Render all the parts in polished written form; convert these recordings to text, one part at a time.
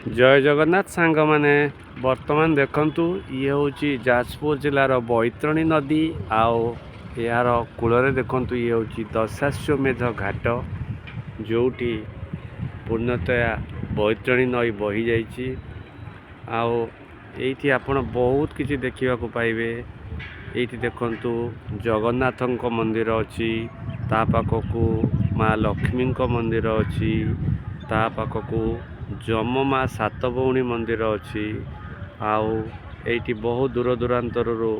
ଜୟ ଜଗନ୍ନାଥ ସାଙ୍ଗମାନେ। ବର୍ତ୍ତମାନ ଦେଖନ୍ତୁ, ଇଏ ହେଉଛି ଯାଜପୁର ଜିଲ୍ଲାର ବୈତରଣୀ ନଦୀ ଆଉ ଏହାର କୂଳରେ ଦେଖନ୍ତୁ, ଇଏ ହେଉଛି ଦଶାଶ୍ୱମେଧ ଘାଟ, ଯେଉଁଠି ପୂର୍ଣ୍ଣତୟା ବୈତରଣୀ ନଈ ବହିଯାଇଛି। ଆଉ ଏଇଠି ଆପଣ ବହୁତ କିଛି ଦେଖିବାକୁ ପାଇବେ। ଏଇଠି ଦେଖନ୍ତୁ, ଜଗନ୍ନାଥଙ୍କ ମନ୍ଦିର ଅଛି, ତା ପାଖକୁ ମା ଲକ୍ଷ୍ମୀଙ୍କ ମନ୍ଦିର ଅଛି, ତା ପାଖକୁ ଯମ ମା ସାତ ଭଉଣୀ ମନ୍ଦିର ଅଛି। ଆଉ ଏଇଠି ବହୁ ଦୂର ଦୂରାନ୍ତରରୁ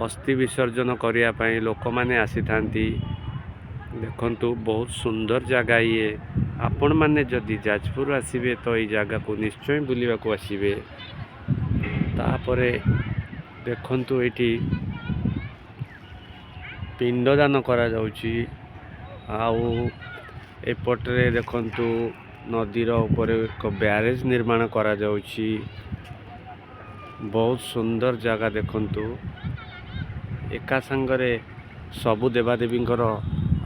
ଅସ୍ଥି ବିସର୍ଜନ କରିବା ପାଇଁ ଲୋକମାନେ ଆସିଥାନ୍ତି। ଦେଖନ୍ତୁ, ବହୁତ ସୁନ୍ଦର ଜାଗା ଇଏ। ଆପଣମାନେ ଯଦି ଯାଜପୁର ଆସିବେ ତ ଏଇ ଜାଗାକୁ ନିଶ୍ଚୟ ବୁଲିବାକୁ ଆସିବେ। ତାପରେ ଦେଖନ୍ତୁ, ଏଇଠି ପିଣ୍ଡଦାନ କରାଯାଉଛି। ଆଉ ଏପଟରେ ଦେଖନ୍ତୁ, ନଦୀର ଉପରେ ଏକ ବ୍ୟାରେଜ ନିର୍ମାଣ କରାଯାଉଛି। ବହୁତ ସୁନ୍ଦର ଜାଗା। ଦେଖନ୍ତୁ, ଏକା ସାଙ୍ଗରେ ସବୁ ଦେବାଦେବୀଙ୍କର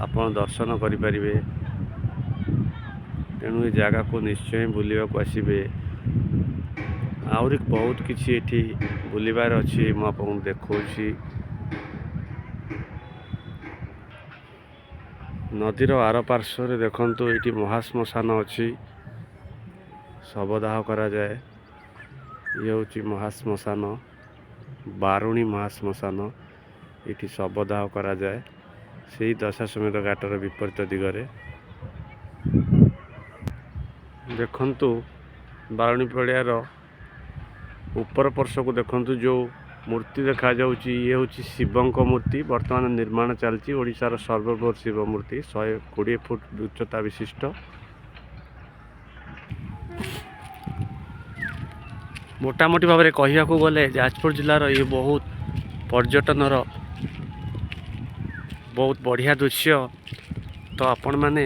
ଆପଣ ଦର୍ଶନ କରିପାରିବେ। ତେଣୁ ଏ ଜାଗାକୁ ନିଶ୍ଚୟ ବୁଲିବାକୁ ଆସିବେ। ଆହୁରି ବହୁତ କିଛି ଏଠି ବୁଲିବାର ଅଛି, ମୁଁ ଆପଣଙ୍କୁ ଦେଖାଉଛି। ନଦୀର ଆର ପାର୍ଶ୍ୱରେ ଦେଖନ୍ତୁ, ଏଇଠି ମହାଶ୍ମଶାନ ଅଛି, ଶବଦାହ କରାଯାଏ। ଇଏ ହେଉଛି ମହାଶ୍ମଶାନ, ବାରୁଣୀ ମହାଶ୍ମଶାନ। ଏଇଠି ଶବଦାହ କରାଯାଏ, ସେଇ ଦଶାଶ୍ୱମେଧ ଘାଟର ବିପରୀତ ଦିଗରେ। ଦେଖନ୍ତୁ, ବାରୁଣୀ ପଡ଼ିଆର ଉପର ପାର୍ଶ୍ୱକୁ ଦେଖନ୍ତୁ, ଯେଉଁ ମୂର୍ତ୍ତି ଦେଖାଯାଉଛି, ଇଏ ହେଉଛି ଶିବଙ୍କ ମୂର୍ତ୍ତି। ବର୍ତ୍ତମାନ ନିର୍ମାଣ ଚାଲିଛି। ଓଡ଼ିଶାର ସର୍ବବୃହତ୍ ଶିବ ମୂର୍ତ୍ତି, 120 ଫୁଟ ଉଚ୍ଚତା ବିଶିଷ୍ଟ। ମୋଟାମୋଟି ଭାବରେ କହିବାକୁ ଗଲେ ଯାଜପୁର ଜିଲ୍ଲାର ଇଏ ବହୁତ ପର୍ଯ୍ୟଟନର ବହୁତ ବଢ଼ିଆ ଦୃଶ୍ୟ। ତ ଆପଣମାନେ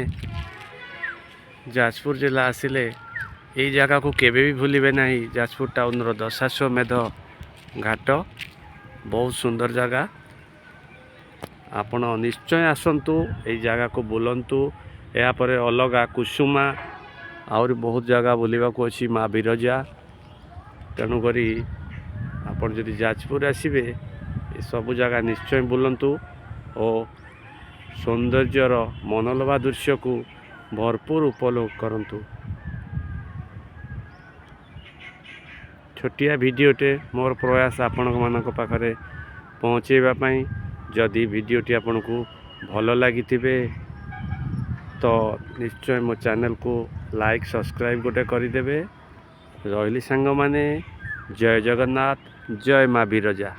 ଯାଜପୁର ଜିଲ୍ଲା ଆସିଲେ ଏଇ ଜାଗାକୁ କେବେ ବି ଭୁଲିବେ ନାହିଁ। ଯାଜପୁର ଟାଉନର ଦଶାଶ୍ୱମେଧ ଘାଟ ବହୁତ ସୁନ୍ଦର ଜାଗା। ଆପଣ ନିଶ୍ଚୟ ଆସନ୍ତୁ, ଏଇ ଜାଗାକୁ ବୁଲନ୍ତୁ। ଏହାପରେ ଅଲଗା କୁସୁମା, ଆହୁରି ବହୁତ ଜାଗା ବୁଲିବାକୁ ଅଛି, ମା ବିରଜା। ତେଣୁକରି ଆପଣ ଯଦି ଯାଜପୁର ଆସିବେ, ଏସବୁ ଜାଗା ନିଶ୍ଚୟ ବୁଲନ୍ତୁ ଓ ସୌନ୍ଦର୍ଯ୍ୟର ମନଲୋଭା ଦୃଶ୍ୟକୁ ଭରପୁର ଉପଭୋଗ କରନ୍ତୁ। ଛୋଟିଆ ଭିଡ଼ିଓଟେ ମୋର ପ୍ରୟାସ ଆପଣମାନଙ୍କ ପାଖରେ ପହଞ୍ଚାଇବା ପାଇଁ। ଯଦି ଭିଡ଼ିଓଟି ଆପଣଙ୍କୁ ଭଲ ଲାଗିଥିବେ ତ ନିଶ୍ଚୟ ମୋ ଚ୍ୟାନେଲକୁ ଲାଇକ୍, ସବସ୍କ୍ରାଇବ୍ ଗୋଟେ କରିଦେବେ। ରହିଲି ସାଙ୍ଗମାନେ, ଜୟ ଜଗନ୍ନାଥ, ଜୟ ମା ବିରଜା।